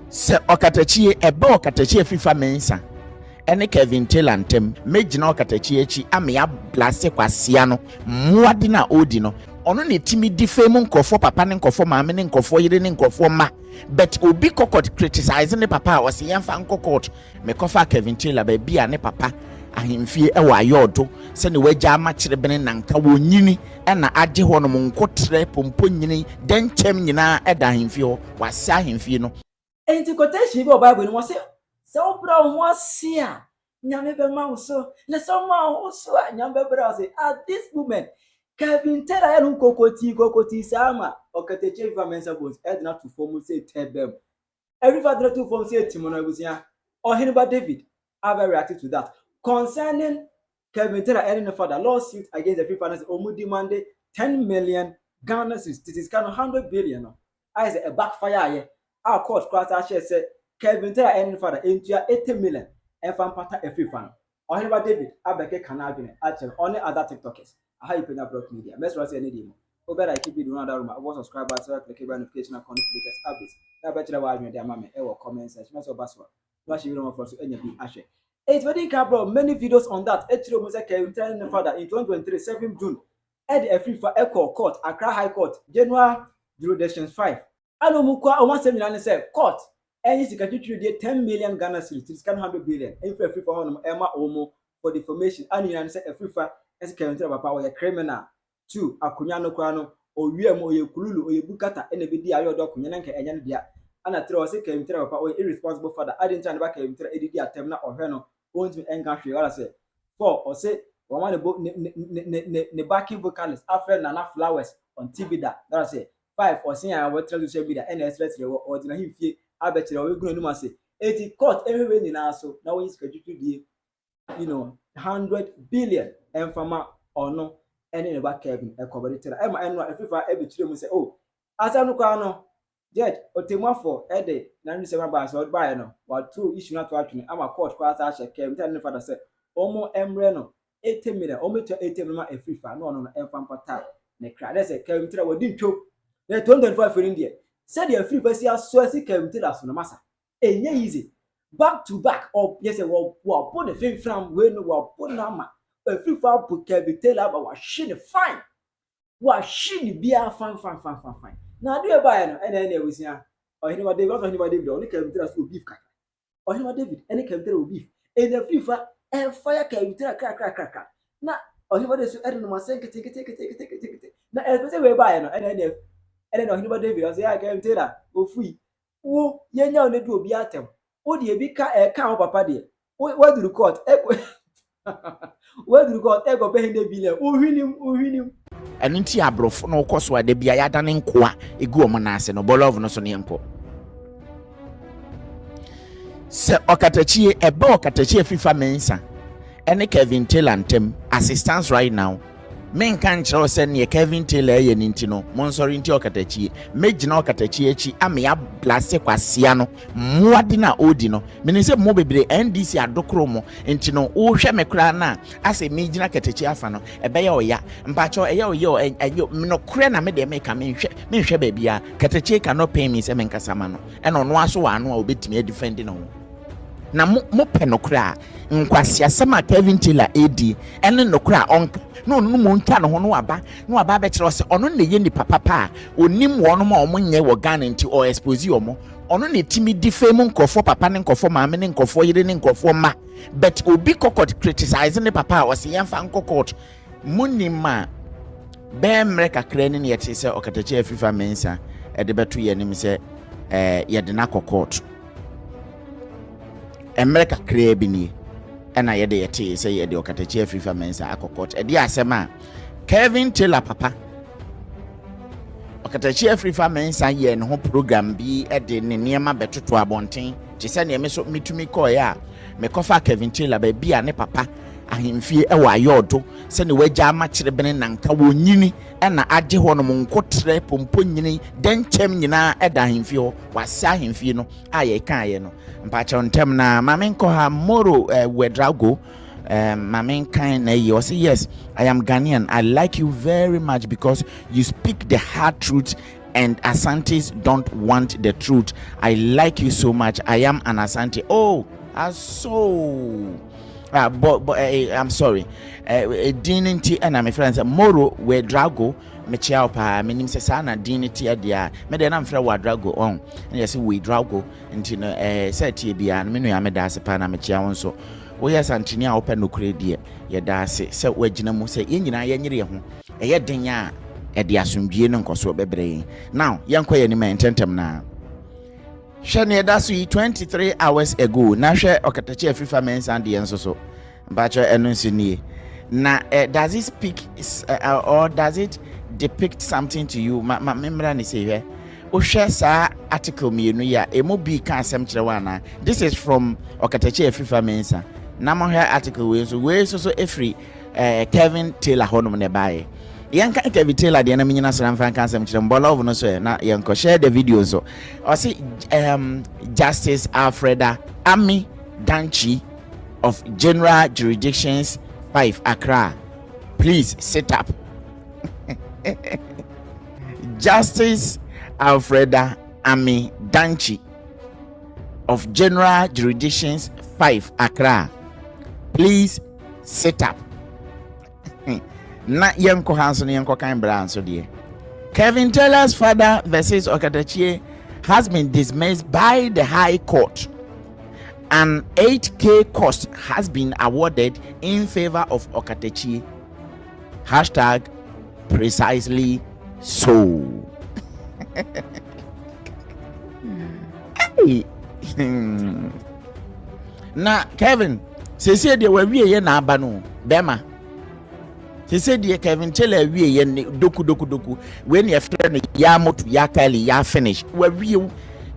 Sɛ ɔkatakyie ɛbɛ ɔkatakyie Fifa Mensah ɛne Kevin Taylor ntɛm, mɛgyina ɔkatakyie akyi ama yɛablase kwasia no mmoade no a ɔredi no. Ɔno na ɛtumi defame nkurɔfoɔ papa ne nkurɔfoɔ maame ne nkurɔfoɔ yere ne nkurɔfoɔ mma, but obi kɔkɔ criticize ne papa a, ɔsɛ yɛmfa nkɔ court. Mekɔfa Kevin Taylor baabi a ne papa ahemfie ɛwɔ Ayɔɔdo sɛne wagya ama Kyerebene nanka wɔnyini ɛna agye hɔ nom nkotrɛ pompo nyini dɛnkyɛm nyinaa ɛda ahemfie hɔ, wasɛ ahemfie no. Enti quotation bi wɔ Bible no mu, ɔse sɛ wobra wo ho ase a, Nyame bɛma wo so, na sɛ woma wo ho so a, Nyame bɛbrɛ wo ase. At this moment, Kevin Taylor yɛ no kokotii kokotii saa ma ɔkatakyie Fifa Mensah Bonsu ɛdena to fam sɛ tɛbɛm. Ɛfifa dena to fam sɛ tim no. Abusua, Ɔheneba David abɛ react to that concerning Kevin Taylor ɛne ne father lawsuit against the FIFA no sɛ ɔmo demand 10 million Ghana cedis, titi sika no 100 billion no, ayɛ sɛ ɛbackfire ayɛ a court koraa sa ahyɛ sɛ Kevin Taylor ɛne ne father ntua 80 million ɛmfa mpata FIFA no. Ɔheneba David abɛkeka n'adwene akyerɛ ɔne other TikTokers. Aha yi Penya Block Media. Mɛsrɛ sɛ ɛne deɛ mu wobɛ like video no adaro ma wobɔ subscribe button, click bell notification icon for latest updates, na bɛkyerɛ w'adwene de ama me ɛwɔ comment section. Mɛsɛ ɔba so a na wahyɛ video no so anya bi ahwɛ. Eight wedding car bro, many videos on that. Ɛkyerɛ mu sɛ Kevin Taylor ne father in 2023 7 June ɛde Afrifa ɛkɔ court, Accra High Court, General Jurisdiction 5, ɛna ɔmo kɔ. Ɔmo asɛm nyinaa ne sɛ court ɛnyi sika twitwiri deɛ 10 million Ghana cedis, sika no 100 billion, ɛmfiri Afrifa hɔnom ɛma ɔmo for defamation. Ɛna nyinaa ne sɛ Afrifa ɛsɛ Kevin Taylor papa ɔyɛ criminal. Two, akonnwa no koraa no owia mu, ɔyɛ kululu, ɔyɛ bukata ɛna ebi di ayɛ ɔdɔ akonnwa na nka ɛnyɛ no dea. Ɛna three, ɔsɛ Kevin Taylor papa ɔyɛ irresponsible father adi ntina ne ba Kevin Taylor edidi atɛm na ɔhwɛ no, ɔntumi ɛnka hwee. Ɔla sɛ four, ɔsɛ wɔn ma ne bo ne ne ne ne ne backing vocalist afrɛ Nana Flowers on TV da. Ɔla sɛ five, ɔsɛ a wɔtena social media ɛna ɛsrɛsrɛ wɔ ɔgyina ahemfie abɛkyerɛ ɔbɛgu n'anim ase. Eti court ɛhwehwɛ nyinaa so na wɔyi sika twitwi 100 billion ɛnfama ɔno ɛne ne ba Kevin ɛkɔbɛde tera ɛma ɛno a Ɛfifa ɛbɛkyerɛ mu sɛ o asɛm no koraa no, judge otemuafo ɛde n'anisɛm aba sɛ ɔde baeɛ no, wato issue no ato atwene ama court koraa sa ahyɛ Kevin Taylor ne father sɛ wɔn mmerɛ no 80 million, wɔn etua 80 million ma Ɛfifa na ɔno no ɛmfa mpata ne kra dɛ sɛ Kevin Taylor wɔdi ntwom na 2025 no deɛ, sɛdeɛ Ɛfifa si aso asi Kevin Taylor so no, masa ɛnyɛ easy. Back to back, ɔ yɛ sɛ wɔ wɔabɔ ne fimfram wei no, wɔabɔ n'ama Ɛfifa abo Kevin Taylor aba, wahye ne fine, wahye ne biara fine fine fine fine fine. Na adeɛ baeɛ no ɛna abusua, Ɔheneba David ɔsɛ Ɔheneba David ɔne Kevin Taylor so wɔ beef kakra. Ɔheneba David ɛne Kevin Taylor wɔ beef, ɛna Fifa ɛfa ya Kevin Taylor krakrakrakra na Ɔheneba David so ɛde nom asɛ nketenkete nketenkete nketenkete. Na ɛpɛ sɛ wei baeɛ no, ɛna Ɔheneba David ɔsɛ yɛ Kevin Taylor ofui wo yɛnya wo ne du obi atɛm wo deɛ bi ka ɛka wo papa deɛ waduru court, ɛkɔ waduru court ɛkɔ pɛ 100 billion, wohwinim wohwinim. Ɛno nti aborɔfo no wokɔ so a, da bia yɛadane nkoa ɛgu ɔmo nan ase no bɔlɔv no so ne yɛnkɔ. Sɛ ɔkatakyie ɛbɛ ɔkatakyie Fifa Mensah ɛne Kevin Taylor ntɛm, as it stands right now, menka nkyerɛ wo sɛ neɛ Kevin Taylor ɛyɛ no nti no monsɔre nti ɔkatakyie. Mɛgyina ɔkatakyie akyi ama yɛablase kwasia no mmoade no a ɔredi no. Menim sɛ mo bebree NDC adokoro mo nti no wohwɛ me koraa no a asɛ megyina katakyie afa no, ɛbɛyɛ ɔya mpakyɛw, ɛyɛ ɔyɛ ɛyɛ nokorɛ na medeɛ meka. Menhwɛ baabia katakyie cannot pay me sɛ menkasa ma no, ɛna ɔno aso wɔ ano a obɛtumi adefend ne ho. Na mo mopɛ nokorɛ a, nkwasiasɛm a Kevin Taylor edi ɛne nokorɛ a ɔnka na ɔno mu ntwa ne ho no waba na waba abɛkyerɛ sɛ ɔno na ɛyɛ nipa papa a onim wɔn a wɔn nyɛ wɔ Ghana nti ɔ expose wɔn. Ɔno na etimi defame nkurɔfoɔ papa ne nkurɔfoɔ maame ne nkurɔfoɔ yere ne nkurɔfoɔ mma, but obi kɔkɔ criticize ne papa a, ɔsɛ yɛmfa nkɔ court. Mo nim a bɛɛ mmerɛ kakra ni ne yɛte sɛ ɔkatakyie Afifa Mensah ɛde bɛto yɛn anim sɛ yɛde no akɔ court. Mmerɛ kakraa bi nie ɛna yɛde yɛte sɛ yɛde ɔkatakyie Afifa Mensah akɔ court. Ɛde asɛm a Kevin Taylor papa ɔkatakyie Afrifa Mensah yɛ ne ho program bi de ne nneɛma bɛtoto abɔnten te sɛ nea me so metumi kɔɔeɛ a mekɔfa Kevin Taylor baabi a ne papa ahemfie ɛwɔ Ayɔɔdo sɛne wagya ama Kyerebene nanka wɔnyini ɛna agye hɔ nom nkotrɛ pompo nyini dɛnkyɛm nyinaa ɛda ahemfie hɔ, wasɛ ahemfie no a yɛkaeɛ no. Mpakyɛw, ntɛm na maame nkɔ ha Moro Wedrago maame nkan na yi ɔsɛ, "Yes, I am Ghanaian. I like you very much because you speak the hard truth." And Asantes don't want the truth. I like you so much. I am an Asante. Oh, aso. Ah, but I'm sorry. Din nti ɛna me friend sɛ Moro Wedrago, mekyia wo paa. Menim sɛ saa na din no teɛ deɛ a, medeɛ na mfrɛ Wadrago ɔn ɛna yɛsɛ Wedrago nti no, sɛ tie biara no, me nua, meda ase paa na mekyia wo nso. Woyɛ Santini a wopɛ nokorɛ deɛ, yɛda ase sɛ woagyina mu sɛ yɛn nyinaa yɛnyere yɛn ho. Ɛyɛ den a ɛde asomdwie no nkɔsoɔ bɛbrɛ yɛn. Now yɛnkɔ yɛn anim ntɛntɛm naa. Hwɛ nea ɛda so yi, 23 hours ago, na hwɛ Ɔkatakye Afrifa Mensah deɛ nso so. Mpakyɛ, ɛno nso nie na does it speak or does it depict something to you? Ma ma mmemmra ne sɛ hwɛ, wohwɛ saa article mmienu yi a, emu bi ka asɛm kyerɛ wo anaa? This is from Ɔkatakye Afrifa Mensah, na mohwɛ article wei nso, wei nso so efiri Kevin Taylor hɔnom na ɛbaayɛ. Yɛnka Kevin Taylor deɛ na menyina sra mfa nka asɛm kyerɛ mbɔ love no so ɛ, na yɛnkɔ share the video nso. Ɔse Justice Alfreda Ami Danchi of General Jurisdictions 5, Accra, please sit up. Justice Alfreda Ami Danchi of General Jurisdictions 5, Accra, please sit up. Na yɛnkɔ ha nso no, yɛnkɔ kan bra nso deɛ. Kevin Taylor's father versus Okatakyie has been dismissed by the High Court. An 8K cost has been awarded in favor of Okatakyie. #PreciselySo. Hey. Na Kevin seesei deɛ wawie yɛ n'aba no bɛrima. Seesei deɛ Kevin Taylor awie yɛ ne doku doku doku wei ne yɛfrɛ no ya moto ya kali ya finish, wawie wo.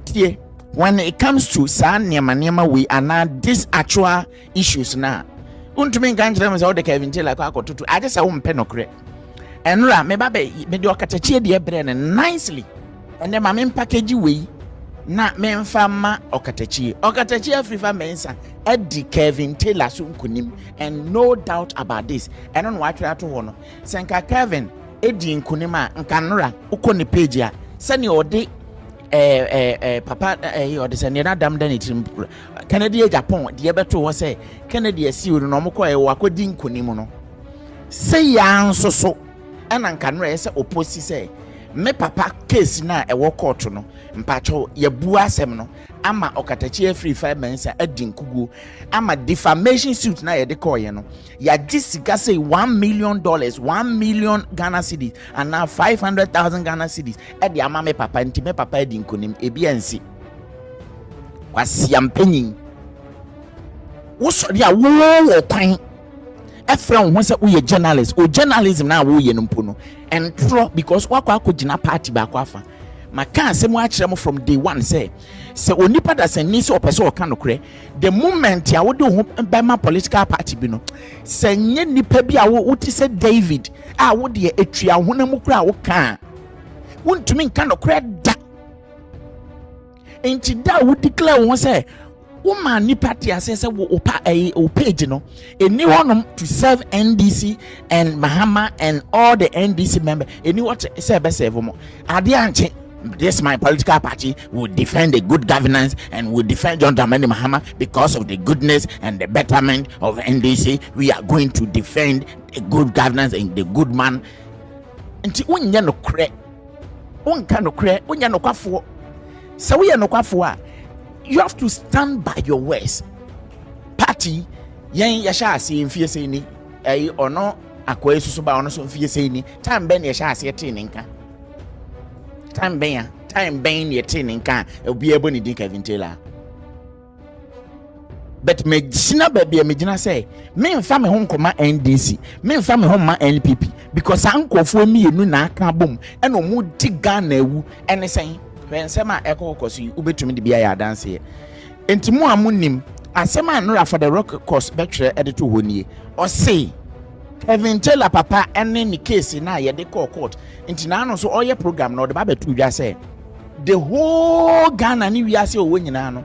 Tie, when it comes to saa nneɛma nneɛma wei anaa this actual issues na wontumi nka nkyerɛ me sɛ wode Kevin Taylor kɔ akɔtoto agye sɛ wompɛ nokorɛ. Ɛnora meba bɛ mede Ɔkatakyie deɛ brɛ no nicely. Ɛnɛ ma mempackage wei na memfa ma Ɔkatakyie. Ɔkatakyie Afrifa Mensa adi Kevin Taylor so nkonim, and no doubt about this. Ɛno na watwerɛ ato hɔ no sɛ nka Kevin edi nkonim a, nka nora wokɔ ne page a, sɛnea ɔde ɛɛ ɛɛ ɛɛ papa ɛɛ ɔde sɛ nea n'adam da ne tirim, Kennedy Agyapong deɛ bɛto hɔ sɛ Kennedy asi no na ɔmo kɔ ɛwɔ akɔdi nkonim no sɛ yaa nso so, ɛna nka nora yɛ sɛ oposi sɛ me papa case na ɛwɔ court no, mpakyɛw, yɛbu asɛm no ama Ɔkatakyi Afrifa Mensa adi nkuguo ama defamation suit na yɛde kɔɔyɛ no, yɛagye sika sɛ $1 million, 1 million Ghana cedis anaa 500,000 Ghana cedis ɛde ama me papa, nti me papa adi nkonim. Ebi ansi kwasiampanyin wosɔre a wowɔ kwan ɛfrɛ wo ho sɛ woyɛ journalist o. Journalism na woyɛ no mpo no ɛntorɔ because wakɔ akɔgyina party baako afa. Maka asɛm akyerɛ mo from day one sɛ onipa dasani sɛ ɔpɛ sɛ ɔka nokorɛ, the moment a wode wo ho bɛma political party bi no, sɛ nyɛ nipa bi a wote sɛ David a wodeɛ etua wo honam kora a woka a wontumi nka nokorɛ da. Nti da a wo declare wo ho sɛ woma nipa te aseɛ sɛ wo pa ɛyi wo page no ɛni hɔnom to serve NDC and Mahama and all the NDC members, ɛni hɔ sɛ ɛbɛ serve mo adeɛ ankye. This my political party will defend the good governance and will defend John Dramani Mahama because of the goodness and the betterment of NDC. We are going to defend the good governance and the good man. Nti wonyɛ nokorɛ, wonka nokorɛ, wonyɛ nokwafoɔ. Sɛ woyɛ nokwafoɔ a, you have to stand by your words. Party yɛn yɛhyɛ aseɛ mfie sɛn ni? Ɛyi ɔno akɔɛ soso ba ɔno so mfie sɛn ni? Time bɛn na yɛhyɛ aseɛ tee ne nka? Time bɛn a, time bɛn na yɛtee ne nka a obiara bɔ ne din Kevin Taylor? But megyina baabi a megyina sɛ memfa me ho nkɔma NDC, memfa me ho mma NPP, because saa nkurɔfoɔ mmienu na aka bom ɛna ɔmo di Ghana awu. Ɛne sɛn? Hwɛ nsɛm a ɛkɔkɔkɔ so yi, wobɛtumi de bi ayɛ adanseɛ. Nti mo a monim asɛm a nora for the records bɛtwerɛ ɛde to hɔ nie. Ɔse Kevin Taylor papa ɛne ne case na yɛde kɔɔ court, nti n'ano so ɔyɛ program na ɔde ba bɛto dwa sɛ the whole Ghana ne wiase a ɔwɔ nyinaa no,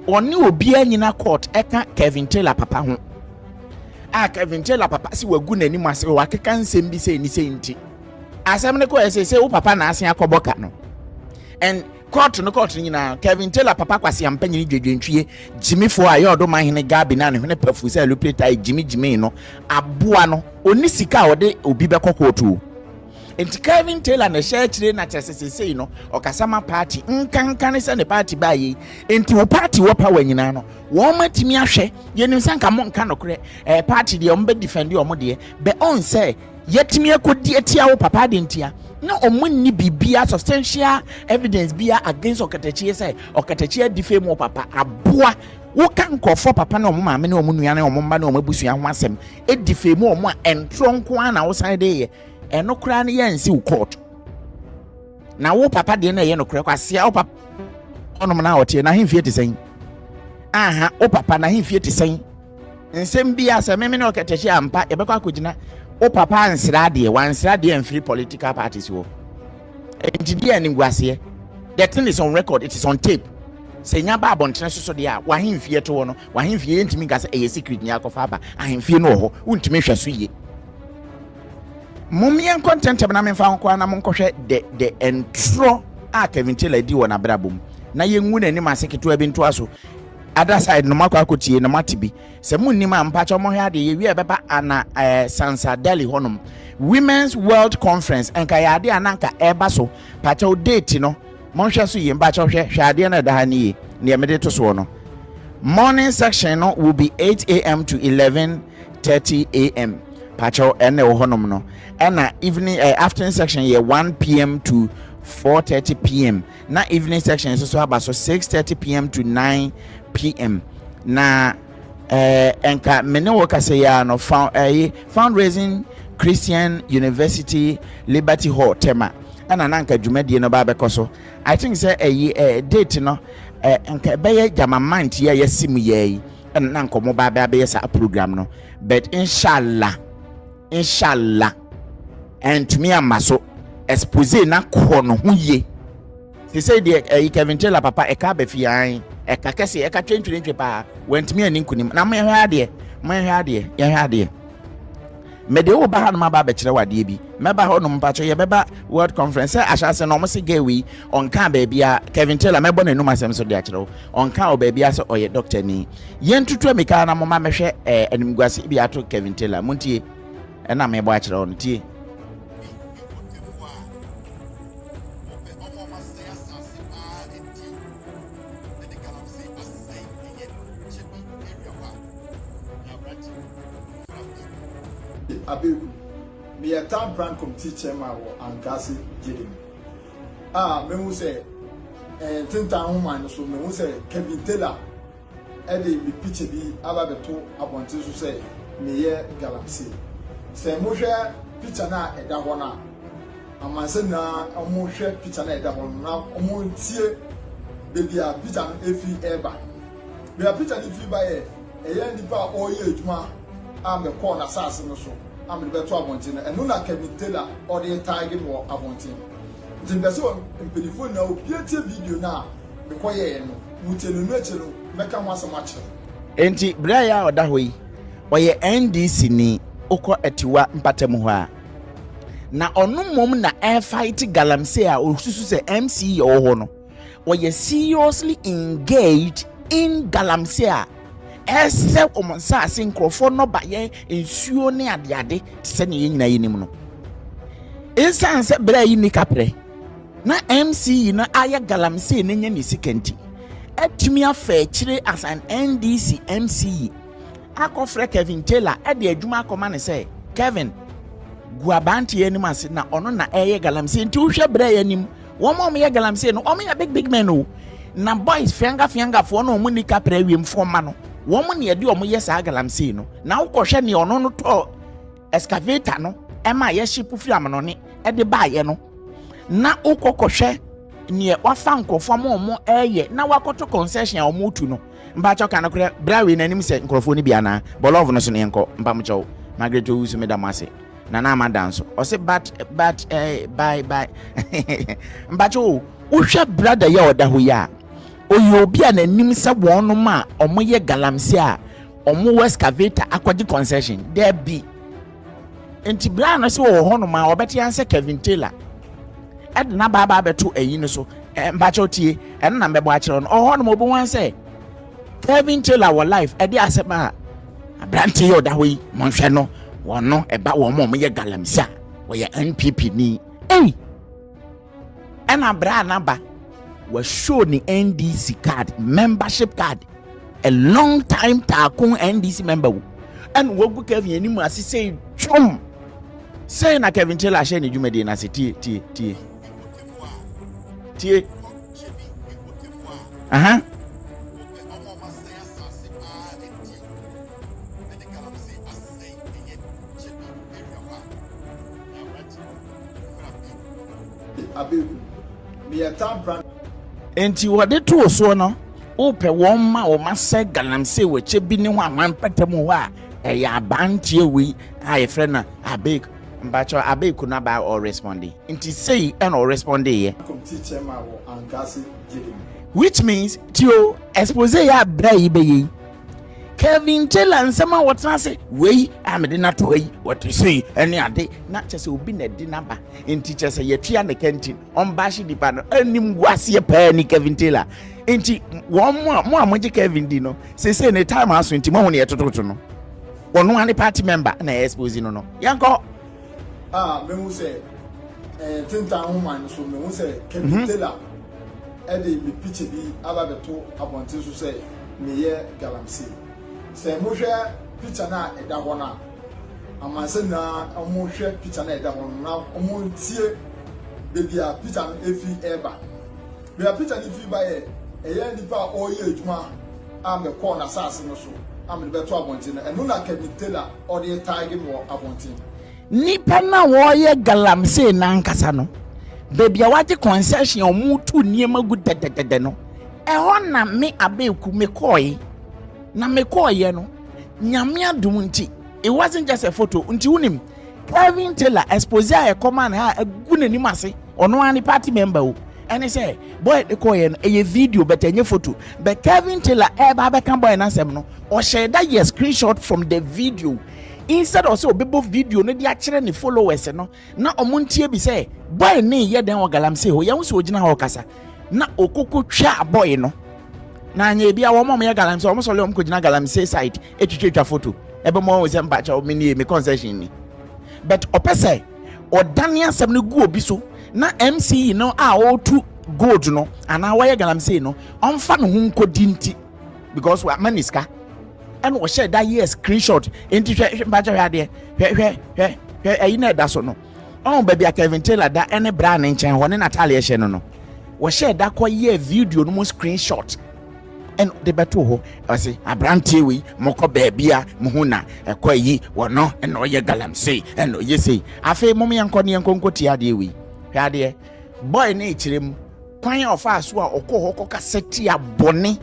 ɔne obiara nyina court ɛka Kevin Taylor papa ho a Kevin Taylor papa si wagu n'anim ase, wakeka nsɛm bi sɛ ni sɛ. Nti asɛm no kɔɛ sɛ wo papa na ase akɔbɔ ka no. And court no, court no nyinaa, Kevin Taylor papa Kwasi Ampanyini dwedwentwie gyimifoɔ a ɛyɛ ɔdoma hene Gabi na ne hwene pafu sɛ alupre tae gyimi gyimi no aboa no, ɔni sika a ɔde obi bɛkɔ court o. Nti Kevin Taylor na ɛhyɛ akyire na kyerɛ sɛ seesei no ɔkasa ma party nkanka ne sɛ ne party baa yei. Nti wo party wɔ power nyinaa no, wɔn atumi ahwɛ. Yɛnim sɛ nka mo nka nokorɛ ɛɛ party deɛ, wɔn bɛ defend wɔn deɛ bɛ ɔn sɛ yɛtumi akɔdi atia wo papa de ntia na ɔmo nni biribia, substantial evidence bia against Ɔkatakyie sɛ Ɔkatakyie defame wo papa. Aboa, woka nkurɔfoɔ papa ne ɔmo maame ne ɔmo nua ne ɔmo mma ne ɔmo abusua ho asɛm, edefame ɔmo a, ɛntorɔ nko ara na wosan de yɛ. Ɛno koraa no yɛnsi wo court na wo papa deɛ no ɛyɛ nokorɛ. Kwasia, wo papa ɔnom na ɔteɛ n'ahemfie te sɛn? Aha, wo papa n'ahemfie te sɛn? Nsɛm bi a sɛ meme ne Ɔkatakyie ampa yɛbɛkɔ akɔgyina, wo papa ansra adeɛ, wansra adeɛ amfiri political parties wɔ. Nti deɛ animguaseɛ, the thing is on record, it is on tape. Sɛ nya ba abɔntene soso deɛ a, wahemfie to hɔ no, wahemfie yɛntumi nka sɛ ɛyɛ secret. Ni akɔfa aba ahemfie no wɔ hɔ, wontumi hwɛ so yie. Mom yɛnkɔ ntɛntɛm na memfa nkɔ na monkɔhwɛ the ntorɔ a Kevin Taylor di wɔ n'abrabɔ mu na yɛngu n'anim ase ketewa bi ntoa so. Other side no, makɔ akɔtie na mate bi sɛ monnim a, mpakyɛ mohwɛ adeɛ. Yɛwie a, ɛbɛba ana Sansa Delhi hɔnom Women's World Conference. Nka yɛ adeɛ a na nka ɛreba so. Pakyɛw, date no monhwɛ so yie. Mpakyɛw, hwɛ, hwɛ adeɛ no ɛda ha no yie. Neɛ mede to soɔ no, morning section no will be 8 a.m. to 11:30 a.m. Pakyɛw, ɛna ɛwɔ hɔnom no. Ɛna evening afternoon section yɛ 1 p.m. to 4:30 p.m. na evening section nso so aba so 6:30 p.m. to 9 p.m. Na nka me ne wɔ kasa yi ara no, found fundraising Christian University, Liberty Hall, Tema, ɛna na nka dwumadie no ba abɛkɔ so. I think sɛ ɛyi date no nka ɛbɛyɛ gyama month yi a yɛsi mu yɛ yi, ɛna na nka ɔmo ba abɛyɛ saa program no. But inshallah, inshallah, ɛntumi ama so. Expose na kɔ no ho yie sisɛ deɛ ɛyi Kevin Taylor papa ɛka aba fie an ɛka kɛse, ɛka twentwentwe paa. Wɔntumi ani nkunim na mohwɛ adeɛ, mohwɛ adeɛ, yɛhwɛ adeɛ. Mede wo ba hanom aba abɛkyerɛ wo adeɛ bi. Mɛba hɔ nom, mpakyɛ. Yɛbɛba World Conference sɛ ahyɛ no, ɔmo se gay wei ɔnka baabi a Kevin Taylor, mɛbɔ n'anum asɛm so de akyerɛ wo. Ɔnka wɔ baabi a sɛ ɔyɛ doctor ni. Yɛntutu amika na moma mɛhwɛ animguase bi ato Kevin Taylor. Montie, ɛna mebɔ akyerɛ wo no, tie. Mpɔtamu a wɔpɛ ɔmo a ɔmasɛe asase paa adi ɛde galamsey asɛe ɛyɛ Kyebi area hɔ a na aberante fra. Abeku, meyɛ town plan committee chairman wɔ Ankaase Gyedem a mehu sɛ ntentan ho no so, mehu sɛ Kevin Taylor ɛde me picture bi aba bɛto abɔnten so sɛ meyɛ galamsey. Sɛ mohwɛ picture no a ɛda hɔ no a, amansa nyinaa wɔhwɛ picture no a ɛda hɔ no na wɔtie beebi a picture no efi ɛreba. Beebi a picture no fi ba yɛ ɛyɛ nipa a ɔreyɛ adwuma a mɛkɔɔ n'asase no so a mede bɛto abɔnten no. Ɛno na Kevin Taylor ɔde tag me wɔ abɔnten. Nti mpɛ sɛ mpanyinfoɔ nyinaa obi etie video no a mekɔyɛɛ no, mutie no no akyi no, mɛka ho asɛm akyerɛ. Enti berɛ a ɔda hɔ yi, ɔyɛ NDC ni. Wokɔ Atiwa mpatamu hɔ a, na ɔno mmom na ɛrefight galamsey a ɔsusu sɛ MC yɛ wɔ hɔ no. Ɔyɛ seriously engaged in galamsey a ɛsɛ wɔn nsaase, nkurɔfoɔ nnɔbayɛ, nsuo ne adeade te sɛ nea yɛn nyinaa yɛnim no. Ɛsiane sɛ berɛ a yi ni kaprɛ na MC yi no ayɛ galamsey ne nyɛ ne sika nti, atumi afa akyire as an NDC MC akɔfrɛ Kevin Taylor ɛde adwuma akɔma ne sɛ Kevin gu aberanteɛ anim ase na ɔno na ɛyɛ galamsey. Nti wohwɛ berɛ yɛ anim, wɔn a wɔyɛ galamsey no, wɔn yɛ big big men o, na boys fianga fiangafoɔ no, wɔn ni kapra awiemfoɔ ma no, wɔn ne yɛde wɔn yɛ saa galamsey no. Na wokɔhwɛ nea ɔno no tɔɔ excavator no ɛma yɛhye firi amanɔne ɛde baayɛ no, na wokɔkɔhwɛ neɛ wafa nkurɔfoɔ ma wɔn ɛɛyɛ na wakɔtɔ concession a wɔn tu no. Mpakyɛw, ka no korɛ, bere wei n'anim sɛ nkurɔfoɔ no bi anaa bɔlɔɔfo no so ne yɛnkɔ. Mpamokyɛw, Margaret Owusu, meda mo ase. Nana Ama da nso ɔsɛ but bye bye. Mpakyɛw o, wohwɛ brother yi a ɔda hɔ yi a, ɔyɛ obi a n'anim sɛ wɔnom a wɔyɛ galamsey a wɔn excavator akɔgye concession dɛbi. Nti bere a no sɛ wɔwɔ hɔnom a, wɔbɛte ansɛ Kevin Taylor ɛde n'aba aba abɛto ayi no so. Mpakyɛw tie, ɛno na mbɛbɔ akyerɛ no. Ɔhɔ nom obi wan sɛ Kevin Taylor wɔ life ɛde asɛm a aberante yi ɔda hɔ yi monhwɛ no wɔn no ɛba wɔn a wɔyɛ galamsey a wɔyɛ NPP ni. Ei! Ɛna bra n'aba wɔashow ne NDC card membership card a long time taako NDC member wo ɛna wagu Kevin anim ase sɛ twom sɛn na Kevin Taylor ahyɛ ne dwumadie no ase tie tie tie tie aha. Enti wɔde too soɔ no, wopɛ wɔn ma wɔn asɛ galamsey wɔ kyɛ bi ne ho ahwan mpata mu hɔ a, ɛyɛ abanteɛ wei a yɛfrɛ no Abek. Mpakyɛw, Abeku no aba ɔresponde. Nti sei ɛna ɔresponde yɛ. Which means, tio, expose yɛ abira yi bɛyɛ yi. Kevin Taylor nsɛm a wɔtena ase wei a mede no ato ha yi wɔte sei ɛne ade na kyɛ sɛ obi na ɛde n'aba nti kyɛ sɛ yɛtua ne ka nti ɔmbaahye nipa no anim gu aseɛ paa ni Kevin Taylor nti wɔn mo a mo a mogye Kevin di no seesei ne time aso nti moahu ne yɛtototo no ɔno ane party member na expose no no yɛnkɔ. A mehu sɛ ɛɛ ntentan nhoma no so mehu sɛ Kevin mm -hmm. Taylor ɛde me picture bi aba bɛto abɔnten so sɛ meyɛ galamsey. Sɛ mohwɛ picture no a ɛda hɔ no a, amansan nyinaa wɔhwɛ picture no a ɛda hɔ no na wɔntie baabi a picture no efi ɛreba. Baabi a picture no fi ba yɛ ɛyɛ nipa a ɔreyɛ adwuma a mekɔɔ n'asase no so a mede bɛto abɔnten no, ɛno na Kevin Taylor ɔde retaage me wɔ abɔnten. Nnipa no a wɔreyɛ galamsey no ankasa no, baabi a wɔagye concession a wɔretu nneɛma gu dɛdɛdɛdɛ no, ɛhɔ na me Abeku mekɔe. Na mekɔeɛ no, Nyame adom nti, it wasn't just a photo. Nti wonim, Kevin Taylor expose a ɛkɔmaa no a agu n'anim ase, ɔno ara ne party member o, ɛne sɛ boy de kɔeɛ no, ɛyɛ video but ɛnyɛ photo. But Kevin Taylor ɛreba abɛka boy no asɛm no, ɔhyɛɛ da yɛ screenshot from the video. Instead of sɛ ɔbɛbɔ video no de akyerɛ ne followers no na ɔmo ntie bi sɛ boy no yɛ dɛn wɔ galamsey hɔ, yɛn ho sɛ ɔgyina hɔ ɔkasa na okoko twa boy no. Na anyɛ ebi a wɔn a wɔyɛ galamsey wɔn sɔre wɔn kɔgyina galamsey side etwitwatwa photo ɛbɛma wɔn sɛ mpakyɛw me nie me concession ni. But ɔpɛ sɛ ɔdane asɛm no gu obi so na MC no a ɔretu gold no anaa wɔyɛ galamsey no ɔmfa ne ho nkɔdi nti because wama ne sika. Ɛna ɔhyɛ da yɛ screenshot nti hwɛ hwɛ mpakyɛ hwɛ adeɛ hwɛ hwɛ hwɛ hwɛ ɛyi na ɛda so no ɔn baabi a Kevin Taylor da ɛne bra ne nkyɛn hɔ ne n'ataade ɛhyɛ no no wɔhyɛ da kɔ yɛ video no mu screenshot ɛna ɔde bɛto hɔ ɔse aberanteɛ wei mokɔ baabi a mohu na ɛkɔ ayi wɔno ɛna ɔyɛ galamsey ɛna ɔyɛ sei afei mom yɛnkɔ ne yɛnkɔ nkɔ tie adeɛ wei hwɛ adeɛ boy ne kyerɛ mu Kwan a ɔfaa so a ɔkɔɔ hɔ kɔkasa tia bɔne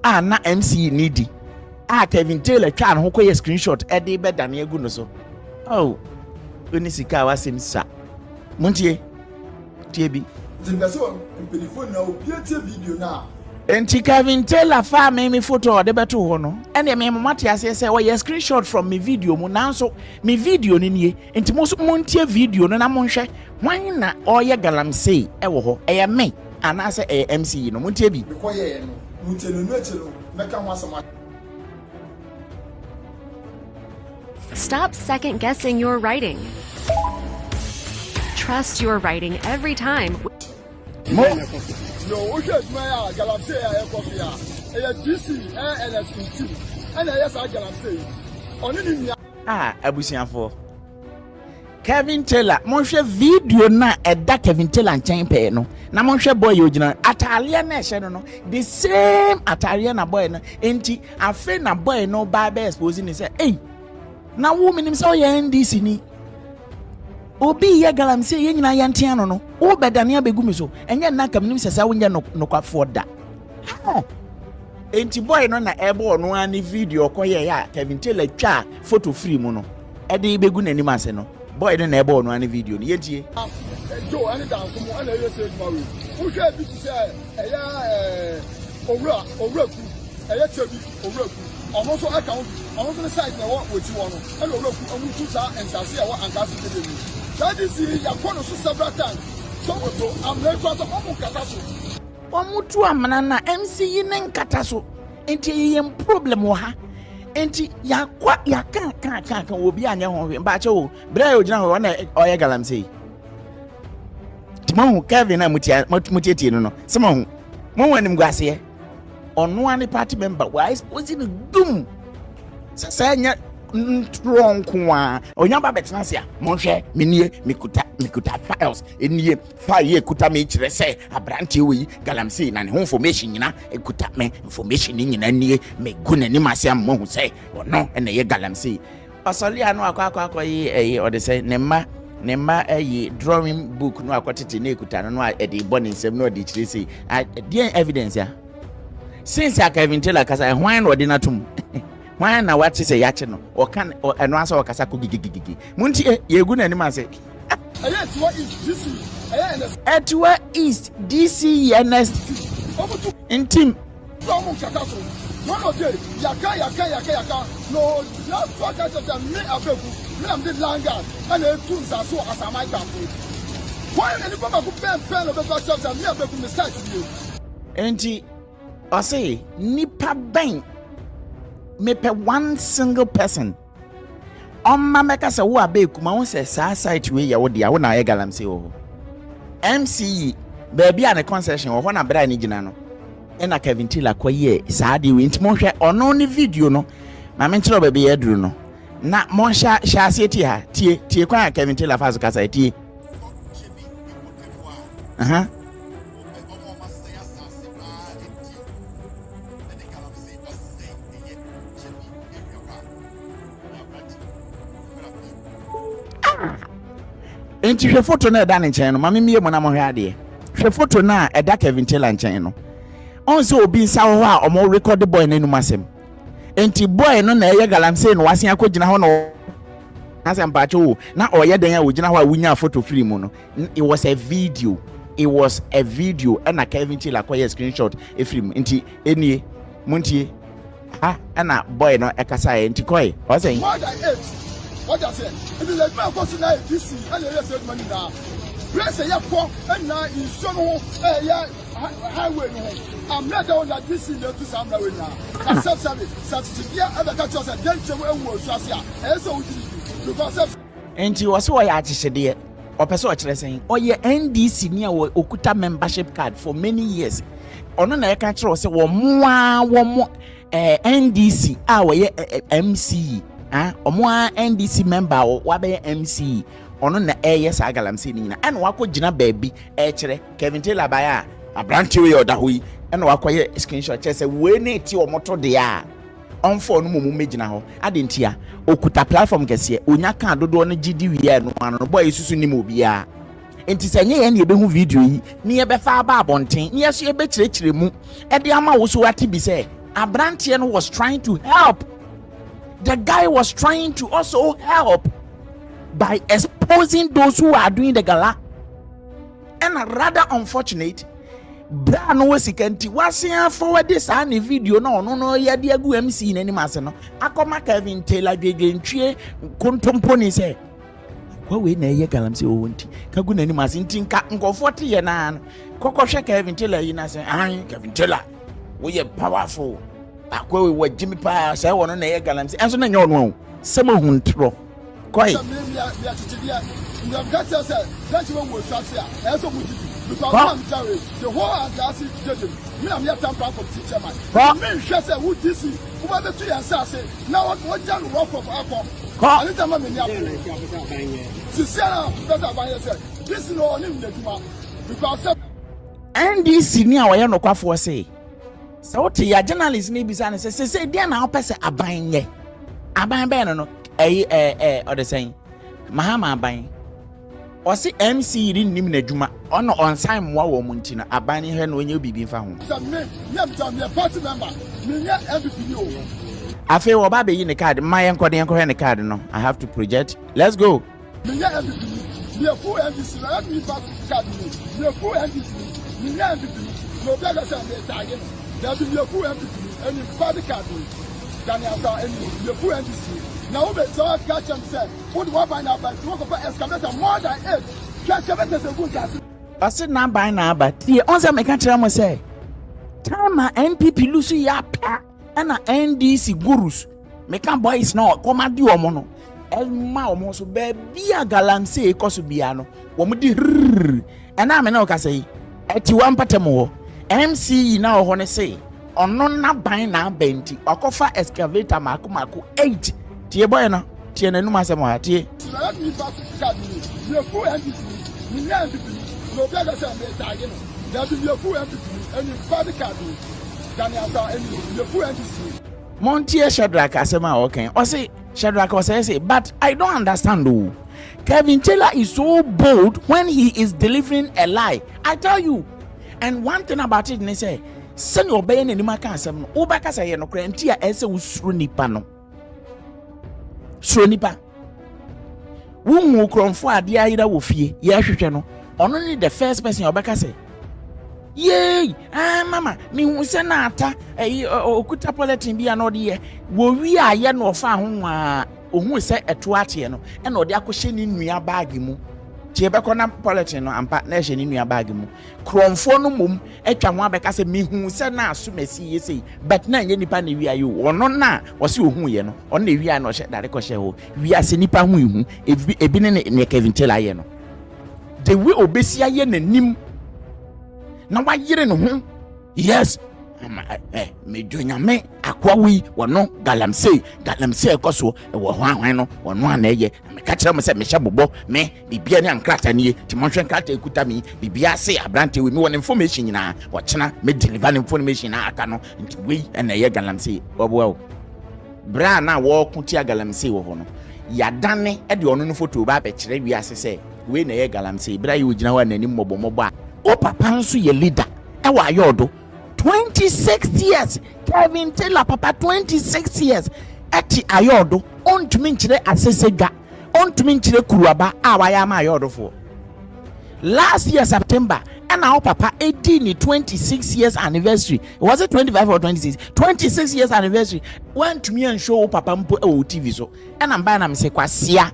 a na MC ne di a Kevin Taylor twaa ne ho kɔyɛ screenshot de bɛdane agu no so. Oh, wone sika a w'asɛm sua. Montie, tie bi. Nti mepɛ sɛ mpanyinfoɔ nyinaa obiara tie video no a. Nti Kevin Taylor faa me me photo a ɔde bɛtoo hɔ no, ɛnneɛ me moate aseɛ sɛ ɔyɛ screenshot from me video mu, nanso me video no nie. Nti mo nso montie video no na monhwɛ hwan na ɔreyɛ galamsey wɔ hɔ, ɛyɛ me anaasɛ ɛyɛ MC yi no, montie bi. Mekɔyɛeɛ no, montie no, ɛno akyi no mɛka ho asɛm akyerɛ. Stop second guessing your writing. Trust your writing every time. Mo. Yo, wohwɛ adwuma yi a galamsey a ɛkɔ so yi a, ɛyɛ DC ɛyɛ Ernest Ntim ɛna ɛyɛ saa galamsey yi. Ɔne ne nua. Ah, abusuafoɔ. Kevin Taylor, monhwɛ video no a ɛda Kevin Taylor nkyɛn pɛɛ no, na monhwɛ boy yi ogyina ataareɛ no ɛhyɛ no no, the same ataareɛ na boy no, nti afei na boy no ba bɛ expose ne sɛ, ei, na wo menim sɛ woyɛ NDC ni. Obi yɛ galamsey yɛn nyinaa yɛntea no no, wobɛdane abɛgu me so, ɛnyɛ nna nka menim sɛ sɛ wonyɛ nokwafoɔ da. Enti boy no na ɛbɔ ɔno ara ne video ɔkɔyɛɛ a Kevin Taylor twaa photo firi mu no ɛde bɛgu n'anim ase no. Boy no na ɛbɔ ɔno ara ne video no. Yɛntie. Joe ɛne Danko mo ɛna ɛyɛ sɛ adwuma wei. Wohwɛ bi te sɛ ɛyɛ ɛɛ Owura Owura Ku ɛyɛ kyɛ bi Owura Ku ɔno nso ɛka ho bi ɔno nso ne site na ɛwɔ wɔkyi hɔ no ɛna Owura Ku ɔmo tu saa nsaase a ɛwɔ Ankaase stadium yi. Saa DC yi yɛakɔ no so several times. Sɛ wɔn tu amena yi koraa sɛ wɔn nkata so. Wɔn tu amena na MC yi ne nkata so. Nti ɛyɛ yɛn problem wɔ ha. Nti yakɔ yaka ka ka ka obi anyɛ ho hwee. Mpakyɛ o, bere a ogyina hɔ ɔna ɔyɛ galamsey. Nti moahu Kevin a motia motietie no no, sɛ moahu. Moahu animguaseɛ. Ɔno ara ne party member, wa expose no dum. Sɛ sɛ ɛnyɛ ntorɔ nko a, ɔnya ba bɛtena ase a, monhwɛ, menie, mekuta, mekuta files, nie, file yi ekuta me kyerɛ sɛ aberanteɛ wei galamsey na ne ho information nyina ekuta me, information ne nyina nie, megu n'anim ase ama moahu sɛ ɔno na ɛyɛ galamsey. Ɔsɔre a na wakɔ akɔ akɔyi ɛyi ɔde sɛ ne mma ne mma ɛyi drawing book no akɔtete na ekuta no no a ɛde bɔ ne nsam na ɔde kyerɛ sei deɛn evidence a since a Kevin Taylor kasa hwan na ɔde no atom hwan na wate sɛ yɛakye no ɔka ɛno asɛ ɔkasa kɔ gigigigigi mo nti yɛgu n'anim ase. Ɛyɛ Atiwa East DC ɛyɛ Ernest. Atiwa East DC Ernest Ntim. Sɛ ɔmo nkata so. One of day yaka yaka yaka yaka na ogyina so aka kyerɛ sɛ me Abeku me na mede land guard ɛna etu nsaase wɔ Asaman Kafo. Hwan na nipa baako bɛn pɛn na ɔbɛba kyerɛ sɛ me Abeku me site nie. Enti ɔse nipa bɛn mepɛ one single person ɔmma mɛka sɛ wo Abeku ma wo sɛ saa site wei yɛ wo dea wo na ayɛ galamsey wɔ hɔ. MC baabi a ne concession wɔ hɔ na bere a ne gyina no ɛna Kevin Taylor kɔyɛɛ saa adeɛ wei nti monhwɛ ɔno ne video no ma menkyerɛ wo baabi yɛaduru no na monhyɛ hyɛ aseɛ tie ha tie tie kwan a Kevin Taylor fa so kasa tie. Aha. Ah! Nti hwɛ foto no a ɛda ne nkyɛn no ma memmie mu na mohwɛ adeɛ. Hwɛ foto no a ɛda Kevin Taylor nkyɛn no. Ɔn sɛ obi nsa wɔ hɔ a ɔmo rekɔde boy no anum asɛm. Nti boy no na ɛyɛ galamsey na wasen akɔgyina hɔ na asɛ mpakyɛ o na ɔyɛ dɛn a ogyina hɔ a wonyaa foto firi mu no. It was a video. It was a video ɛna Kevin Taylor kɔyɛ screenshot efiri mu. Nti enie montie. Ha ɛna boy no ɛkasaeɛ nti kɔe ɔsɛn. More than 8 wate aseɛ nti sɛ adwuma ɛkɔ so na yɛ DC ɛna ɛyɛ sɛ adwuma no nyinaa place ɛyɛ kɔ ɛna nsuo no ho ɛyɛ highway no ho amena da hɔ na DC na ɛtu saa amena wei nyinaa na sɛ sɛbe sɛ akyekyedeɛ ɛbɛka kyerɛ sɛ dɛnkyɛm ɛwu wɔ nsuo ase a ɛyɛ sɛ wogye ne di because sɛ. Nti ɔse ɔyɛ akyekyedeɛ ɔpɛ sɛ ɔkyerɛ sɛn ɔyɛ NDC ni a ɔkuta membership card for many years ɔno na ɛka kyerɛ sɛ wɔn a wɔn eh, NDC a wɔyɛ eh, eh, MC ah wɔn a NDC member a wabɛyɛ MC ɔno na ɛyɛ saa galamsey no nyinaa ɛna wakɔ gyina baabi ɛkyerɛ Kevin Taylor baeɛ a aberante wei ɔda hɔ yi ɛna wakɔyɛ screenshot kyerɛ sɛ wei ne ti wɔn to deɛ a ɔmfa ɔno mmom mmɛgyina hɔ. Adɛn ntia? Ɔkuta platform kɛseɛ, ɔnya kaa dodoɔ no gye di wie a ɛno ano no, boy yi susu nim obiara. Nti sɛ ɛnyɛ yɛn na yɛbɛhu video yi na yɛbɛfa aba abɔnten na yɛso yɛbɛkyerɛkyerɛ mu de ama wo so woate bi sɛ aberanteɛ no was trying to help. The guy was trying to also help by exposing those who are doing the gala. Ɛna rather unfortunate, berɛ a no wɔ sika nti wasen afɔwɔde saa ne video na ɔno no yɛ de agu MC n'anim ase no akɔma Kevin Taylor dwedwentwie kontomponi sɛ kwa wei na ɛyɛ galamsey wɔ nti ka gu n'anim ase nti nka nkurɔfoɔ te yɛ naa no kɔkɔhwɛ Kevin Taylor yi na sɛ ahan Kevin Taylor woyɛ powerful Akoa wei wagye me paa sɛ ɔno na ɛyɛ galamsey ɛnso na ɛnyɛ ɔno o sɛ mahu ntorɔ kɔe. Sɛ me mea mea kyekyedeɛ mea meka kyerɛ sɛ dɛnkyɛ wɔ wuo suase a ɛyɛ sɛ ɔmo gye di because Kɔ. me na me gya wei the whole ankaase gyegye me na meyɛ tampa committee chairman Kɔ. nti me nhwɛ sɛ wo DC wo ba bɛtu yɛn nsaase na wɔ wogya no rough rough akɔ Kɔ. ɛno nti ama m'ani abere sisi a na mpɛ sɛ aban yɛ sɛ DC no ɔne n'adwuma because sɛ. NDC ni a ɔyɛ nokwafoɔ se Sɛ wote yɛ a journalist no bisa no sɛ sese deɛ na wopɛ sɛ aban nyɛ aban bɛn no no ɛyi ɛɛ ɛɛ ɔde sɛn Mahama aban ɔse MC yiri nnim n'adwuma ɔno ɔnsan mmoa wɔn mu nti no aban no hwɛ na ɔnyɛ biribi mfa ho. Sɛ me me mta meyɛ party member menyɛ NPP ni o. Afei wɔba abɛyi ne card mma yɛnkɔ na yɛnkɔhwɛ ne card no I have to project let's go. Menyɛ NPP ni, meyɛ full NDC na ɛna me party card ni, meyɛ full NDC ni, menyɛ NPP ni, na obi aka sɛ me taage no, daabi meyɛ full NPP ni, ɛni party card ni, Daniel Ansah ɛni, meyɛ full NDC ni, na wo bɛ sɛ ɔka kyerɛ me sɛ wode w'aban na aba nti wakɔfa excavator more than 8, hwɛ excavators egu nsaase. Ɔse n'aban na aba. Tie, ɔn sɛ meka kyerɛ mo sɛ time a NPP lusu yɛ apɛ ɛna NDC gurus meka boys na ɔkɔm ade wɔn no ɛma wɔn so baabi a galamsey kɔ so biara no wɔn di rrrr ɛna ame na ɔkasa yi ɛtiwa mpata mu hɔ MCE na ɔhɔ no se ɔno n'aban na aba nti wakɔfa excavator mako mako 8 tie bɔyɛ no tie n'anum asɛm wɔ ha tie. Sɛ nipa sika bi ni yɛ fu NPP ni mi nyɛ NPP ni na obi aka sɛ mi taage no dabi yɛ fu NPP ni ɛni party card ni Gani asa ɛni yɛ fu NDC ni. Montie Shadrack asɛm a ɔka yi. Ɔse, Shadrack Osei se, but I don't understand o. Kevin Taylor is so bold when he is delivering a lie. I tell you. And one thing about it ne sɛ, sɛnea ɔbɛyɛ n'anim aka asɛm no, wobɛka sɛ ɛyɛ nokorɛ nti a ɛsɛ sɛ wosuro nipa no. Suro nipa. Wohu korɔmfo adeɛ ayera wɔ fie, yɛhwehwɛ no. Ɔno ne the first person a ɔbɛka sɛ, yei ah mama mehu sɛ na ata ɛyi ɔkuta polythene bi a na ɔde yɛ wɔwi ayɛ na ɔfa ho nwaa ohun sɛ ɛto ateɛ no ɛna ɔde akɔhyɛ ne nua baage mu tie bɛkɔ na polythene no ampa na ɛhyɛ ne nua baage mu korɔmfoɔ no mmom atwa ho abɛka sɛ mehu sɛ na aso masi yɛ sei but na ɛnyɛ nipa na ewia yi o ɔno na ɔsi ohun yɛ no ɔno na ewia na ɔhyɛ dade kɔhyɛ hɔ wiase nipa ho ihu ebi ebi ne ne Kevin Taylor ayɛ no the way obesi ayɛ n'anim na wayere ne ho yes ama ɛ eh, medwo nyame akoa wei wɔno galamsey galamsey ɛkɔ soɔ ɛwɔ hɔ ahwan no wɔno ana ɛyɛ na meka kyerɛ mo sɛ mehyɛ bobɔ me biribia ne ankrata nie nti monhwɛ nkrata ɛkuta me biribia se aberante wei mewɔ ne information nyinaa ɔkyena me deliver ne information na aka no nti wei ɛna ɛyɛ galamsey wɔboa o Berɛ a na wɔreko tia galamsey wɔ hɔ no, yɛadane de ɔno no foto ba abɛkyerɛ wiase sɛ wei na ɛyɛ galamsey. Berɛ a yɛ ɔgyina hɔ a n'anim mmɔbɔmmɔbɔ a. Wo papa nso yɛ leader wɔ Ayɔɔdo 26 years Kevin Taylor papa 26 years ɛte Ayɔɔdo ɔntumi nkyerɛ asɛsɛdwa ɔntumi nkyerɛ kuruaba a wayɛ ama Ayɔɔdofoɔ. Last year September ɛna wo papa edi ne 26 years anniversary. Was it 25 or 26? 26 years anniversary. Wantumi anhwɛ wo papa mpo ɛwɔ wo TV so. Ɛna mbaa na mese kwasia.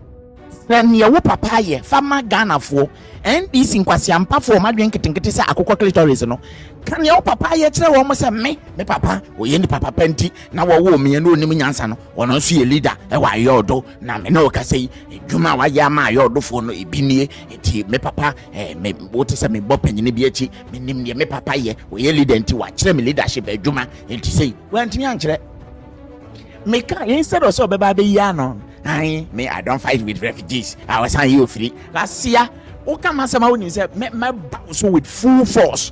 Sɛ neɛ wo papa ayɛ fa ma Ghanafoɔ. NDC nkwasiampafoɔ wɔn adwene nketenkete sɛ akokɔ clitoris no. Ka neɛ wo papa ayɛ kyerɛ wɔn sɛ me me papa ɔyɛ nipa papa nti na wɔwoo me na ɔnim nyansa no ɔno nso yɛ leader ɛwɔ ayɔɔdo na me ne wo kasa yi adwuma a wayɛ ama ayɔɔdofoɔ no ebi nie nti me papa eh, me wote sɛ mebɔ panyini bi akyi menim deɛ me papa yɛ ɔyɛ leader nti wakyerɛ me leadership adwuma nti sei wantumi ankyerɛ meka instead of sɛ ɔbɛba abɛyi ano ae me i don't fight with refugees a ɔsan yɛ ofiri asia woka m'asɛm a wonim sɛ mɛba wo so with full force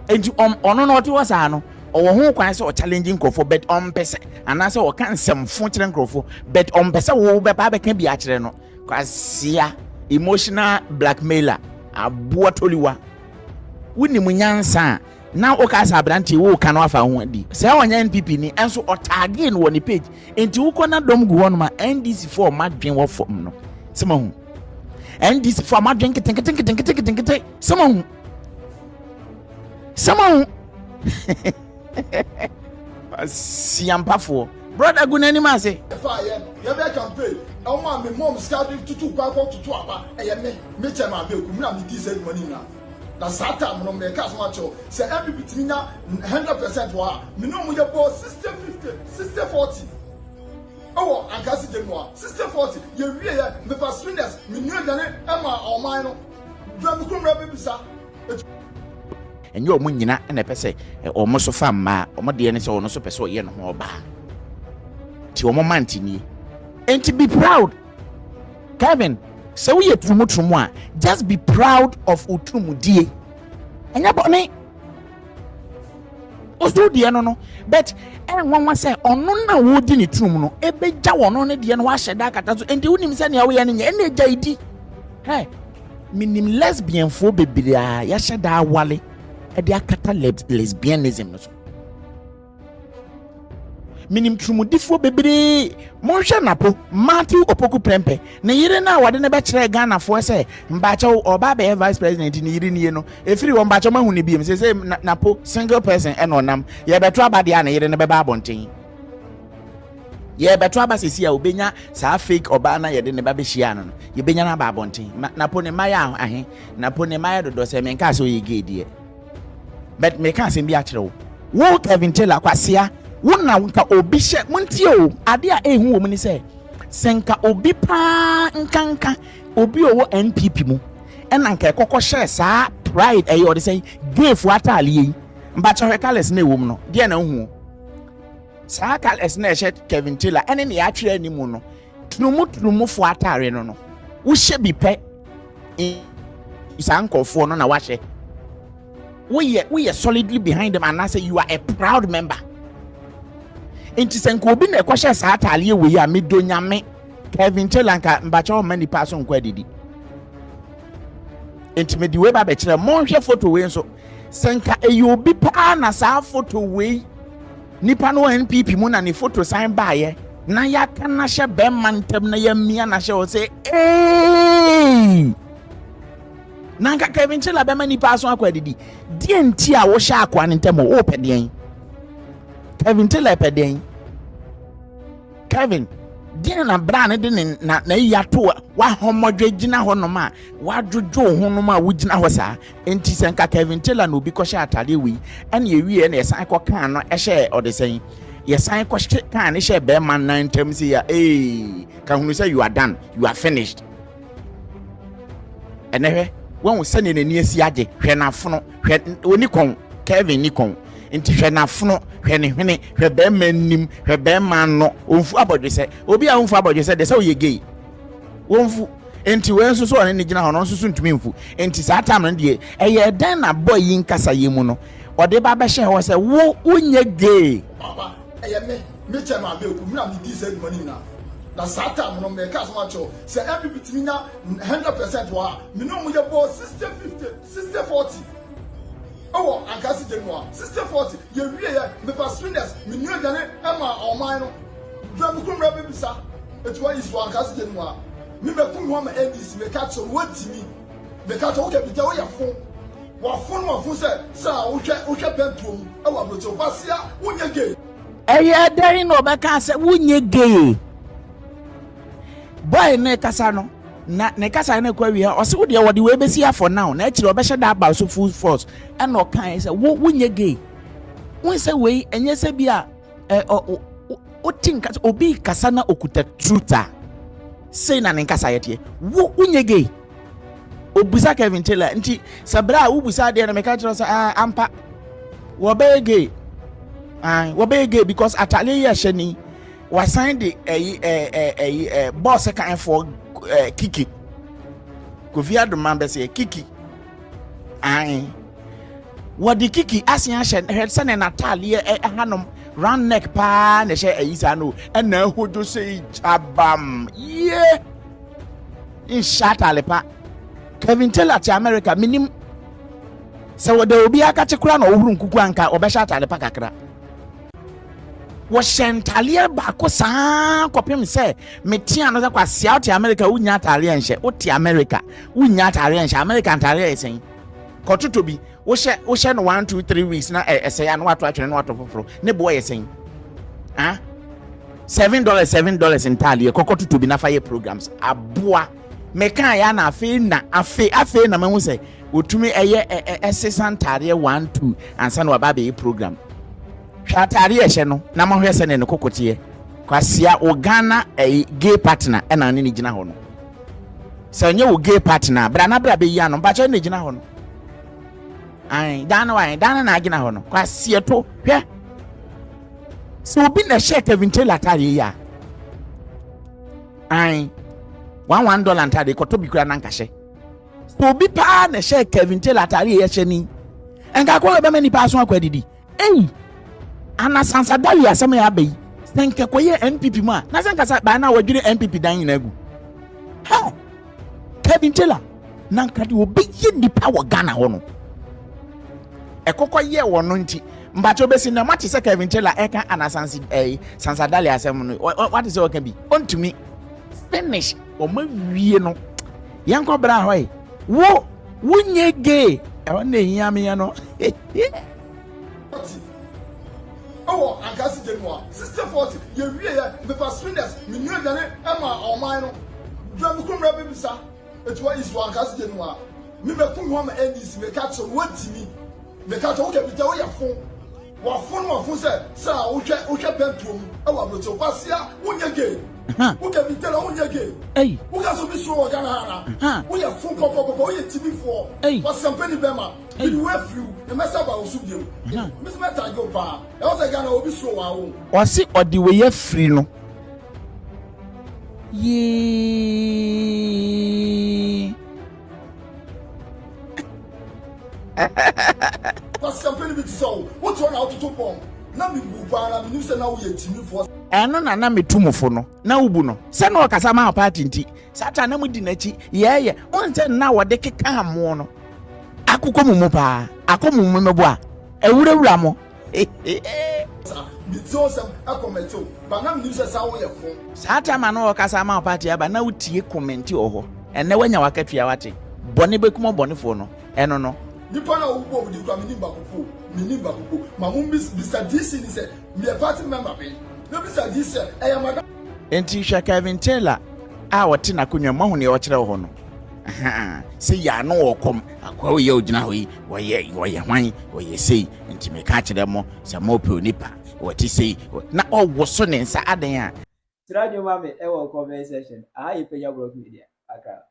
nti ɔno na ɔte hɔ saa no ɔwɔ ho kwan sɛ ɔchallenge nkurɔfoɔ but ɔmpɛ sɛ anaasɛ ɔka nsɛmfo kyerɛ nkurɔfoɔ but ɔmpɛ sɛ wo bɛba abɛka bi akyerɛ no kwasia emotional blackmailer aboa toliwa wonim nyansa a na woka sɛ aberanteɛ woka no afa ho adi sɛ ɔnyɛ npp ni ɛnso ɔtaagee no wɔ ne page nti wokɔ na dɔm gu hɔnom a ndc foɔ ɔma dwen wɔ fam no sɛ mahu ndc foɔ ɔma dwen nketenketenketenketenkete sɛ mahu sɛ mahu siampafoɔ brɔda gu n'anim ase. Ɛfa yɛ yɛbɛ campaign ɛwɔ a me mom sika de tutu kwan kɔ tutu aba ɛyɛ me me kyɛ maa bɛ kum na me di sɛ adwuma no nyinaa na saa time no mɛka asɛm akyerɛw sɛ NPP tumi nya 100% wɔ ha me ne ɔmo yɛ bɔɔ 60 50 60 40 ɛwɔ ankasi gye mu a 60 40 yɛ wie yɛ mefa sweetness me nua aduane ɛma ɔman no dwa me kurom na bɛbisa. Ɛnyɛ wɔn nyina na ɛpɛ sɛ wɔn so fa mmaa, wɔn deɛ ne sɛ wɔn nso pɛ sɛ ɔyɛ ne ho ɔbaa. Nti wɔn ma nti nie. Nti be proud. Kevin, sɛ woyɛ turumuturumu a, just be proud of wo turumudie. Ɛnyɛ bɔne. Ɔso deɛ no no, but ɛnwanwa sɛ ɔno na wɔdi ne turum no, ɛbɛgya wɔn ne deɛ no wahyɛ da akata so. Nti wonim sɛ nea woyɛ no nyɛ, ɛna ɛgya edi. Hey. Menim lesbianfoɔ bebree a yɛahyɛ da awale de akata lesbianism no so. Menim turumudifoɔ bebree. Monhwɛ Napo, Matthew Opoku Prempeh, ne yere no a wɔde no bɛkyerɛɛ Ghanafoɔ sɛ mpaakyɛw ɔba abɛyɛ vice president ne yere nie no, ɛfiri hɔ mpaakyɛw mahu no biom. Seesei Napo single person ɛna ɔnam. Yɛbɛto aba deɛ a ne yere no bɛba abɔnten. Yɛrebɛto aba sɛsi a obenya saa fake ɔbaa no a yɛde ne ba bɛhyiaa no no, yɛbɛnya no aba abɔnten. Ma, Napo ne mma yɛ ahe? Napo ne mma yɛ dodoɔ sɛ menkaa sɛ ɔyɛ gay deɛ. But meka asɛm bi akyerɛ wo. Wo Kevin Taylor, kwasea, wo na nka obi hyɛ, montie o, adeɛ a ɛhu wɔ mu ne sɛ, sɛ nka obi paa nkanka obi ɔwɔ NPP mu, ɛna nka ɛkɔkɔ hyɛɛ saa pride ɛyɛ ɔde sɛ gayfoɔ ataadeɛ yi, mpakyɛ hwɛ colours na ɛwɔ mu no, deɛ na wohu o. Saa colours na ɛhyɛ Kevin Taylor ɛne nea atwerɛ anim no, tunumu tunumufoɔ ataare no no, wohyɛ bi pɛ, saa nkurɔfoɔ no na wahyɛ. Woyɛ woyɛ solidly behind them anaasɛ you are a proud member. Nti sɛ nka obi na ɛkɔhyɛ saa ataadeɛ wei a medɔ nyame Kevin Taylor nka mbakyɛ ɔmma nipa so nkɔ adidi. Nti mede wei ba bɛkyerɛ monhwɛ photo wei nso sɛ nka ɛyɛ obi paa na saa photo wei nipa no wɔ NPP mu na ne photo san baayɛ na yɛaka no ahyɛ bɛrima ntam na yɛamia no ahyɛ hɔ sɛ ee na nka Kevin Taylor bɛma nipa aso akɔ adidi deɛ nti a wohyɛ akoa no ntam o wopɛ deɛn Kevin Taylor pɛ deɛn Kevin deɛn na bra no de ne na na yi ato wahɔmɔdwe gyina hɔ nom a wadwodwo ho nom a wogyina hɔ saa Enti sɛ nka Kevin Taylor na obi kɔhyɛ atadeɛ wei ɛna yɛwie ɛna yɛsan kɔ kaa no ɛhyɛ ɔde sɛn yɛsan kɔhyɛ kaa no hyɛ bɛrima nan ntam sɛ ya ee ka hunu sɛ you are done, you are finished. Ɛnɛ hwɛ wɔn sɛdeɛ n'ani asi agye, hwɛ n'afono, hwɛ oni kɔn, Kevin ni kɔn, nti hwɛ n'afono, hwɛ ne hwene, hwɛ bɛrima anim, hwɛ bɛrima ano, ɔnfu abɔdwesɛ. Obi a ɔnfu abɔdwesɛ deɛ sɛ ɔyɛ gay, wɔnfu. Nti wei nso so ɔne ne gyina hɔ no nso so ntumi nfu. Nti saa time no deɛ ɛyɛ dɛn na boy yi nkasa yi mu no ɔde ba bɛhyɛ hɔ sɛ wo wonyɛ gay. Papa, ɛyɛ me, me chairman Abeku, me na medii saa adwuma no nyinaa. Na saa time no, meka asɛm akyerɛ wo, sɛ NPP tumi nya 100% wɔ ha a, me ne wɔn yɛbɔɔ 60 50, 60 40 wɔ Ankaase gya no mu ha, 60 40. Yɛwieɛ, mefa sweetness, menua aduane maa ɔman no. Dwa me kurom na bɛbisa, eti wɔyi so wɔ Ankaase gya no mu ha. Me mɛku me ho ama NDC meka kyerɛ wo wɔntimi meka kyerɛ wo kɛ woyɛ fo wafo no wafo sɛ sɛ a wohwɛ wohwɛ pɛntoɔ mu ɛwɔ aburokyerɛ kwasia wonyɛ gay. Ɛyɛ dɛn na ɔbɛka sɛ wonyɛ gay? Boy no kasa no na ne kasa no kɔ awie ɔsɛ wo deɛ wɔde wei bɛsi afɔ now na akyire ɔbɛhyɛ da aba so full force ɛna ɔkae sɛ wo wonyɛ gay. Wo sɛ wei ɛnyɛ sɛ bi a ɛ ɔ wote nka sɛ obi kasa na okuta truth a sei na ne nkasa yɛ teɛ wo wonyɛ gay obusa Kevin Taylor nti sɛ berɛ a wobusa adeɛ no meka kyerɛ sɛ ah, ampa wɔbɛyɛ gay ah, wɔbɛyɛ gay because ataleɛ yi ɛhyɛ ni wasan de ɛyi ɛɛ ɛyi ɛɛ bɔɔs kanfoɔ ɛɛ kiki Kofi Adoma bɛsɛ kiki Ae. Wɔde kiki asen ahyɛ hwɛ sɛnea n'ataadeɛ ɛhanom round neck paa na ɛhyɛ ayi saa no ɛna ahodwo sɛ kyabam yie nhyɛ ataale pa. Kevin Taylor te America menim sɛ wɔde obi akakye koraa na ɔhoro nkuku anka ɔbɛhyɛ ataale pa kakra. Wɔhyɛ ntaaleɛ baako saa kɔpem sɛ metea no sɛ kwasia wote America wonya ataadeɛ nhyɛ wote America Wonnya ataareɛ nhyɛ. America ntaareɛ yɛ sɛn? Kɔtotɔ bi. Wohyɛ wohyɛ no one two three weeks na ɛsɛe a na wato atwene na wato foforɔ. Ne boɔ yɛ sɛn? Ah? $7 $7 ntaadeɛ kɔkɔtotɔ bi na fa yɛ programs. Aboa. Mekaa ya na afei na afei afei na mahu sɛ wɔtumi ɛyɛ ɛsesa ntaadeɛ one two ansa na waba abɛyɛ program. Hwɛ ataadeɛ ɛhyɛ no na mohwɛ sɛdeɛ ne koko teɛ. Kwasia wo Ghana ɛyi gay partner ɛna ne ne gyina hɔ no. Sɛ ɔnyɛ wo gay partner a, bra na bra bɛyi ano. Mpakyɛ na gyina hɔ no. Ae, dan no ae, dan no na agyina hɔ no. Kwaseɛ to, hwɛ. Sɛ obi na ɛhyɛ Kevin Taylor ataadeɛ yi a, ae, $1 $1 ntaadeɛ kɔtɔ bi kura na nkahyɛ. Sɛ obi paa na ɛhyɛ Kevin Taylor ataadeɛ yi ɛhyɛ ni, nka akɔyɛ bɛma nipa aso akɔ adidi. Ei! Ana Sansa Dawi asɛm a aba yi, sɛ nka ɛkɔyɛɛ NPP mu a, na sɛ nka sa baa na wɔadwiri NPP dan nyinaa agu. Hɛ! Kevin Taylor, na nka deɛ ɔbɛyɛ nipa wɔ Ghana hɔ no, ɛkɔkɔ yɛ wɔ no nti, mbakyɛ obɛsi nnɛ, moate sɛ Kevin Taylor ɛka Ana Sansi, ɛyi, Sansa Daly asɛm no, wate sɛ ɔka bi? Ɔntumi. Finish, wɔn awie no. Yɛnkɔ bra hɔ yi. Wo, wonyɛ gay. Ɛhɔ na ehia meɛ no. Ɔte. Ɛwɔ Ankaase gya no mu a, 60 40, yɛwieɛ, mefa spinners, menua aduane ma ɔman no. Dura me kurom na bɛbisa, ɛti wɔ East wɔ Ankaase gya no mu a, me mɛku me ho ama NDC, meka kyerɛ wo, wontimi. Meka kyerɛ wo, wokɛ bi woyɛ fo. Wafo no wafo sɛ sɛ a wohwɛ wohwɛ pɛntoɔ mu ɛwɔ aburokyire kwasia wonyɛ gay. Wokɛ bi tɛlɛ wonyɛ gay. Woka sɛ obi suro wɔ Ghana ha na woyɛ fo pɔpɔpɔpɔ woyɛ timifoɔ kwasiampani bɛma. Mede wo afiri wo na mɛsa aba wo so bio. Me nso mɛtagye wo paa. Ɛwɔ sɛ Ghana obi suro wo awo. Ɔse ɔde wei afiri no. Yee. Kwasiampani bi te sɛ wo, wote hɔ na wototo bɔmb. Na mebu wo paa na menim sɛ na woyɛ gyimifoɔ. Ɛno na na metu mo fo no, na wobu no sɛ na ɔkasa ma wo party nti. Satan na mudi n'akyi yɛɛyɛ. Wohu sɛ nna wɔde kekaa mo no akokɔ mo mu paa, akɔ mo mu meboa, awurawura mo. Saa, metie wo nsɛm kɔmɛnte wo, but na menim sɛ saa woyɛ fo. Saa time a na ɔkasa ama wo party aba na wotie kɔmɛnte wɔ hɔ. Ɛnnɛ woanya w'akatua wate. Bɔne bɛkum ɔbɔnefoɔ no, ɛno no. Nipa no a wobɔ wo din koraa menim baako po, menim baako po. Ma mo bisa DC ni sɛ meyɛ party member bɛn, na bisa DC sɛ ɛyɛ madam. Enti hwɛ Kevin Taylor a ɔte n'akonnwa mu, moahu nea ɔkyerɛ wɔ hɔ no? Ahaa, sei a na ɔwɔ kɔm, akoa wei a ɔgyina hɔ yi, ɔyɛ, ɔyɛ hwan, ɔyɛ sei, nti meka kyerɛ mo, sɛ mopɛ onipa, ɔte sei, na ɔwoso ne nsa, adɛn a? Twerɛ adwene ma me wɔ comment section. Aha yɛ Pagya Block Media. Accra.